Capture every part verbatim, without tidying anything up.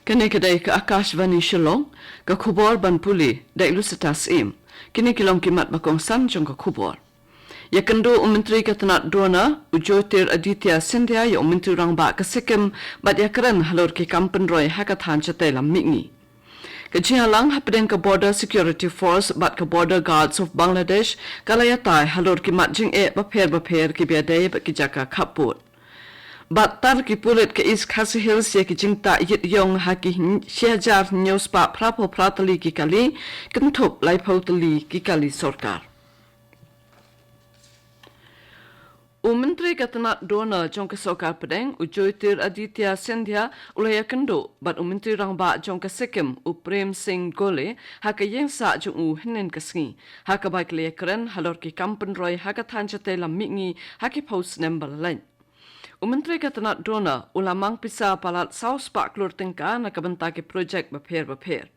Kane ka dei ka Akashvani Shillong, ka khubor ban pule da i Lucetta Syiem. Kine ki long ki mat ba kongsan jong ka khubor. Ïakynduh u Myntri ka tnat DoNER, u Jyotiraditya Scindia, ïa u Myntri Rangbah ka Sikkim, bad ïakren halor ki kam pynroi ha ka thaiñ shatei lam mihngi. Ka jingïalang hapdeng ka Border Security Force bad ka Border Guards of Bangladesh ka la ïatai halor ki mat jingeh bapher bapher kiba ïadei bad ki jaka khappud. Bad tar ki pulit ka East Khasi Hills ïa ki jingtah ïit ïong ha ki hyn-, shi hajar hynñiew spah phraphew phra tylli ki kali, kynthup laiphew tylli ki kali sorkar. U Myntri ka tnat DoNER jong ka Sorkar Pdeng, u Jyotiraditya Scindia, u la ïakynduh bad u Myntri Rangbah jong ka Sikkim, u Prem Singh Gole, ha ka ïingsah jong u hynnin ka sngi, ha kaba ki la ïakren halor ki kam pynroi ha ka thaiñ shatei lam mihngi ha ki phew snem ba la leit. U Myntri ka tnat DoNER u la mang pisa palat saw spah klur tyngka na ka bynta ki projek bapher bapher.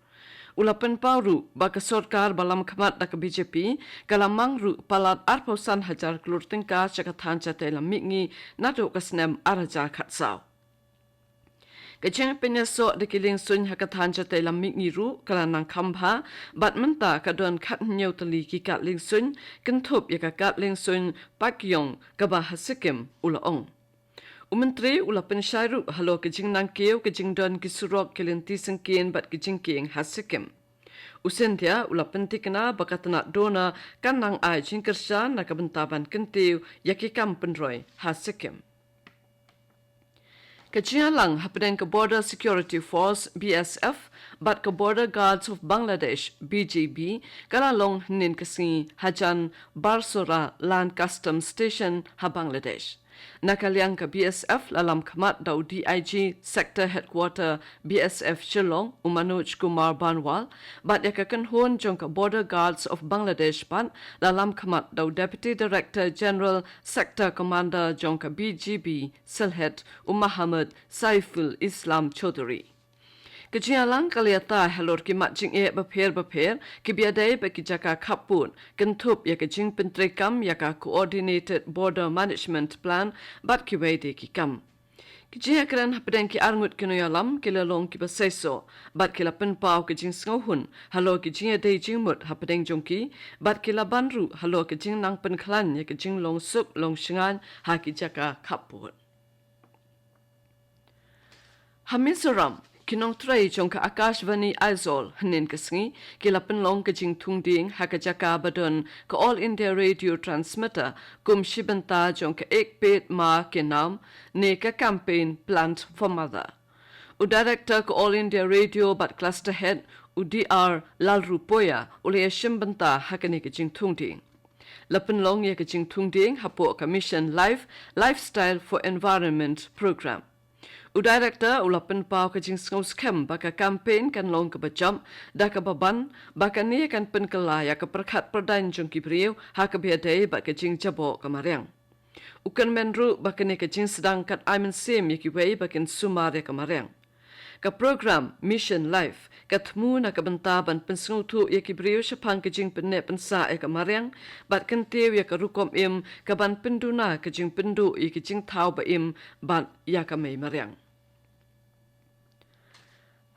U la pynpaw ruh ba ka sorkar ba lamkhmat da ka B J P ka la mang ruh palat arphew san hajar klur tyngka sha ka thaiñ shatei lam mihngi naduh ka snem ar hajar khatsaw. Ka jingpynïasoh da ki liengsuiñ ha ka thaiñ shatei lam mihngi ruh ka la nang kham bha, bad mynta ka don khathynñiew tylli ki kad liengsuiñ, kynthup ïa ka kad liengsuiñ Pakyong kaba ha Sikkim, u la ong. U Myntri u la pynshai ruh halor ka jingnangkiew ka jingdon ki surok, ki lynti syngkien bad ki jingkieng ha Sikkim. U Scindia u la pynthikna ba ka tnat DoNER kan nang ai jingkyrshan na ka bynta ban kyntiew ïa ki kam pynroi ha Sikkim. Ka jingïalang hapdeng ka Border Security Force, B S F, bad ka Border Guards of Bangladesh, B G B, ka la long hynnin ka sngi hajan Barsora Land Customs Station ha Bangladesh. Na ka liang ka B S F la lamkhmat da u D I G Sector Headquarter B S F Shillong, u Manoj Kumar Banwal, bad ïa ka kynhun jong ka Border Guards of Bangladesh pat la lamkhmat da u Deputy Director General Sector Commander jong ka B G B Sylhet, u Mohammad Saiful Islam Chowdhury. Ka jingïalang ka la ïatai halor ki mat jingeh bapher bapher kiba ïadei bad ki jaka khappud, kynthup ïa ka jingpyntreikam ïa ka Coordinated Border Management Plan bad kiwei de ki kam. Ki jingïakren hapdeng ki arngut ki nongïalam ki la long kiba seisoh, bad ki la pynpaw ka jingsngewhun halor ki jingïadei jingmut hapdeng jong ki, bad ki la ban ruh halor ka jingnang pynkhlaiñ ïa ka jinglong suk long shngaiñ ha ki jaka khappud. Ha Mizoram, ki nongtrei jong ka Akashvani Aizawl hynnin ka sngi ki la pynlong ka jingthung dieng ha ka jaka ba don ka All India Radio Transmitter kum shi bynta jong ka Ek Ped Maa Ke Naam ne ka campaign Plant for Mother. U Director ka All India Radio bad Cluster Head, u D R Lalrupoya, u la ïashim bynta ha kane ka jingthung dieng. La pynlong ïa ka jingthung dieng hapoh ka Mission Life Lifestyle for Environment Program. U Director u la pynpaw ka jingsngewskhem ba ka campaign kan long kaba jop, da kaba ban ba kane kan pynkylla ïa ka pyrkhat pyrdaiñ jong ki briew ha kaba ïadei bad ka jingjaboh ka mariang. U kyrmen ruh ba kane ka jingsdang kan ai mynsiem ïa kiwei ba kin sumar ïa ka mariang. Ka program Mission Life ka thmu na ka bynta ban pynsngewthuh ïa ki briew shaphang ka jingpynneh pynsah ïa ka mariang, bad kyntiew ïa ka rukom im ka ban pynduna ka jingpynduh ïa ka jingthaw ba im bad ïa ka mei mariang.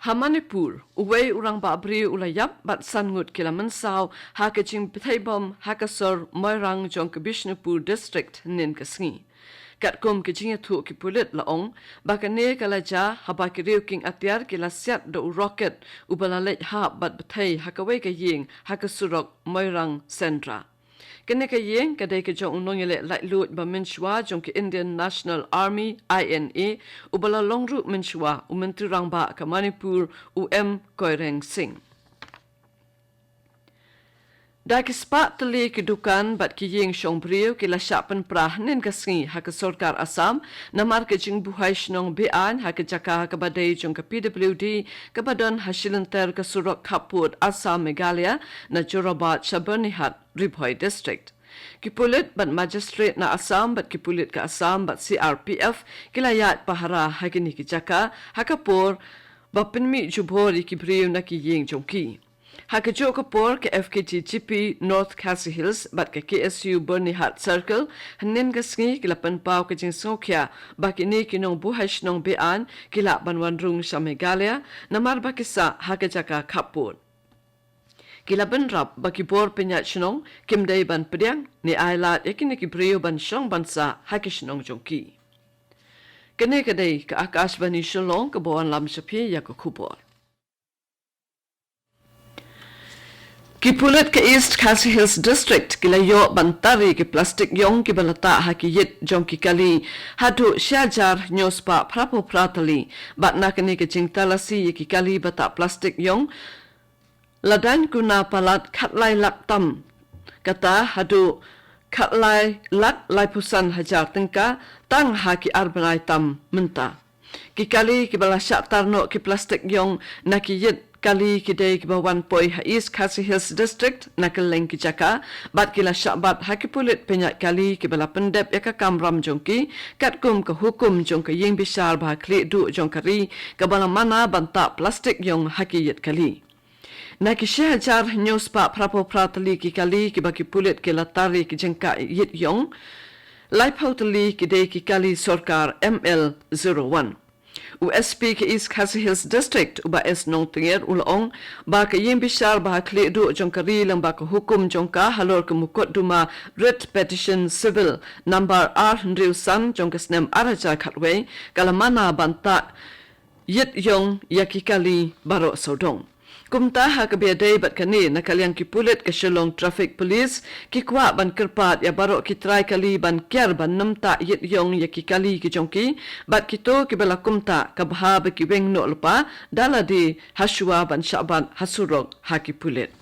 Ha Manipur, uwei u rangbah briew u la ïap bad san ngut ki la mynsaw ha ka jingbthei bom ha ka sor Moirang jong ka Bishnupur District hynnin ka sngi. Katkum ka jingïathuh ki pulit la ong ba kane ka la jia haba ki riew kieng atiar ki la siat da u rocket uba la leit hap bad bthei ha kawei ka ïing ha ka surok Moirang Sendra. Kane ka ïing ka dei ka jong u nongïaleh laitluid ba mynshuwa jong ka Indian National Army, I N A, uba la long ruh mynshuwa u Myntri Rangbah ka Manipur, u M Koireng Singh. Da ki spah tylli ki dukan bad ki ïing shong briew ki la shah pynpra hynnin ka sngi ha ka sorkar Assam namar ka jingbuhai shnong be-aiñ ha ka jaka kaba dei jong ka P W D kaba don ha shilynter ka surok khappud Assam Meghalaya na Jorabat sha Byrnihat, Ri Bhoi District. Ki pulit bad magistrate na Assam bad ki pulit ka Assam bad C R P F ki la ïaid pahara ha kine ki jaka ha ka por ba pynmih jubor ïa ki briew na ki ïing jong ki. Ha kajuh ka por ka F K T G P North Khasi Hills bad ka K S U Byrnihat Circle hynnin ka sngi ki la pynpaw ka jingsngewkhia ba kine ki nongbuhai shnong be-aiñ ki lah ban wan rung sha Meghalaya namar ba ki sah ha ka jaka khappud. Ki la bynrap ba ki bor pynïaid shnong kim dei ban pdiang ne ai lad ïa kine ki briew ban shong ban sah ha ki shnong jong ki. Kane ka dei ka Akashvani Shillong kaba wanlam sha phi ïa ka khubor. Ki pulit ka East Khasi Hills District ki la ïoh ban tar ïa ki plastik ïong kiba la tah ha ki ïit jong ki kali haduh shi hajar hynñiew spah phra phew phra tylli. Bad na kane ka jingtalasi ïa ki kali ba tah plastik ïong la daiñ kuna palat khatlai lak tam, kata haduh khatlai lak laiphew san hajar tyngka tang ha ki ar bnai tam mynta. Ki kali kiba la shah tar noh ki plastik ïong na ki ïit kali ki dei kiba wan poi ha East Khasi Hills District na kylleng ki jaka bad ki la shah bat ha ki pulit pynïaid kali kiba la pyndep ïa ka kamram jong ki katkum ka hukum jong ka ïingbishar ba ha khlieh duh jong ka ri kaba la mana ban tah plastik ïong ha ki ïit kali. Na ki shi hajar hynñiew spah phra phew phra tylli ki kali kiba ki pulit ki la tar ïa ki jingkah ïit ïong, laiphew tylli ki dei ki kali sorkar M L zero one. U S P ka East Khasi Hills District u Bah S Nongtnger u la ong ba ka ïingbishar ba ha khlieh duh jong ka ri lyngba ka hukum jong ka halor ka mukotduma Writ Petition Civil number ar hynriew san jong ka snem ar hajar khatwei ka la mana ban tah ïit ïong ïa ki kali baroh sawdong. Kumta ha kaba ïadei bad kane na ka liang ki pulit ka Shillong Traffic Police ki kwah ban kyrpad ïa baroh ki trai kali ban kiar ban nym tah ïit ïong ïa ki kali ki jong ki bad kito kiba la kumta ka bha ba ki weng noh lypa da lade ha shuwa ban shah bat ha surok ha ki pulit.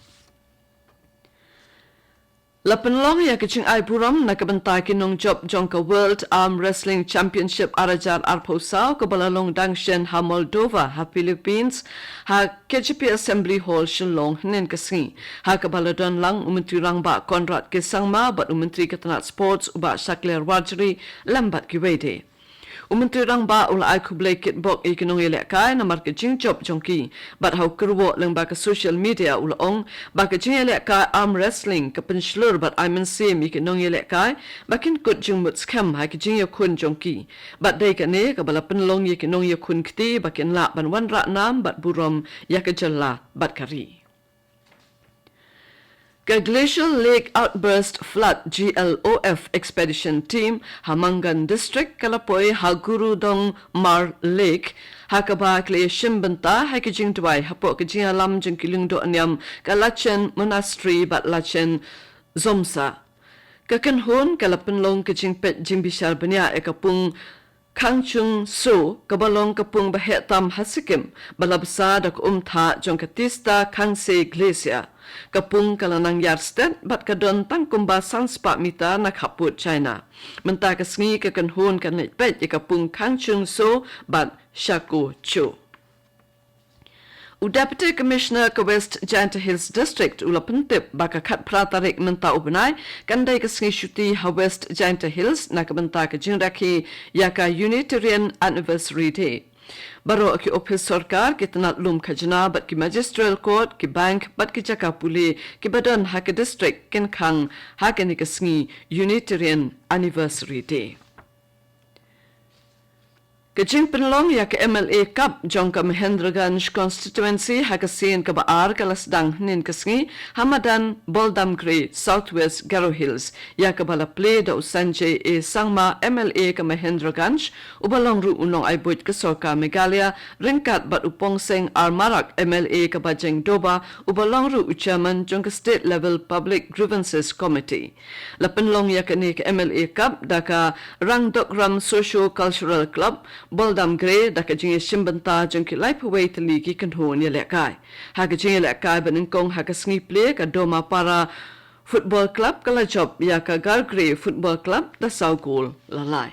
La pynlong ïa ka jingai burom na ka bynta ki nongjop jong ka World Arm Wrestling Championship ar hajar arphew saw kaba la long dang shen ha Moldova ha Philippines ha K J P Assembly Hall Shillong hynnin ka sngi ha kaba la don lang u Myntri Rangbah Conrad K Sangma bad u Myntri ka tnat Sports u Bah Shakliar Warjri lem bad kiwei de. U Myntri Rangbah u la ai khublei kitbok ïa ki nongïalehkai namar ka jingjop jong ki bad ha u kyrwoh lyngba ka social media u la ong ba ka jingïalehkai arm wrestling ka pynshlur bad ai mynsiem ïa ki nongïalehkai ba kin kut jingmut skhem ha ki jingïakhun jong ki. Bad dei kane kaba la pynlong ïa ki nongïakhun kti ba kin lah ban wanrah nam bad burom ïa ka jylla bad ka ri. Ka Glacial Lake Outburst Flood, G L O F, Expedition Team ha Mangan District ka la poi ha Gurudongmar Lake ha kaba ka la ïashim bynta ha ki jingduwai hapoh ka jingïalam jong ki lyngdoh niam ka Lachen Monastery bad Lachen Zomsa. Ka kynhun ka la pynlong ka jingpeit jingbishar bniah ïa ka pung Khangchung So kaba long ka pung ba heh tam ha Sikkim ba la bsa da ka um thah jong ka Tista Khangse Glacier. Ka pung ka la nang ïar stet bad ka don tang kumba san spah mitar na khappud China. Mynta ka sngi ka kynhun kan leit peit ïa ka pung Khangchung So bad Shako Cho. U Deputy Commissioner ka West Jaintia Hills District u la pyntip ba ka khatphra tarik mynta u bnai kan dei ka sngi shuti ha West Jaintia Hills na ka bynta ka jingrakhe ïa ka Unitarian Anniversary Day. Baroh ki ophis sorkar, ki tnat lum khajna bad ki Magisterial Court, ki bank bad ki jaka pule kiba don ha ka district kin khang ha kane ka sngi Unitarian Anniversary Day. Ka jingpynlong ïa ka M L A Cup jong ka Mahendraganj Constituency ha ka sien kaba ar ka la sdang hynnin ka sngi ha madan Boldamgre, South West Garo Hills, ïa kaba la plie da u Sanjay A Sangma, M L A ka Mahendraganj, uba long ruh u nongaibuit ka sorkar Meghalaya, ryngkat bad u Pongseng R Marak, M L A ka Bajengdoba, uba long ruh u chairman jong ka State Level Public Grievances Committee. La pynlong ïa kane ka M L A Cup da ka Rangdokram Socio Cultural Club, Boldamgre, da ka jingïashim bynta jong ki laiphew wei tylli ki kynhun ïalehkai. Ha ka jingïalehkai ba nyngkong ha ka sngi plie, ka Domapara Football Club ka la jop ïa ka Gargre Football Club da saw gol la lai.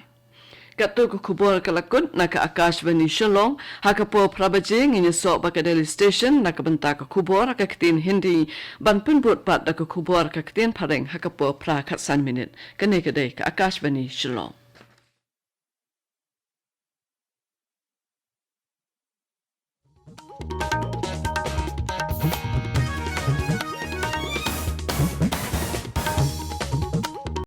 Katto ka khubor ka la kut na ka Akashvani Shillong, ha ka por phra baje ngin ïasoh bad ka Delhi Station na ka bynta ka khubor ha ka ktien Hindi, ban pynbud pat da ka khubor ha ka ktien Phareng ha ka por phra khatsan minit. Kane ka dei ka Akashvani Shillong.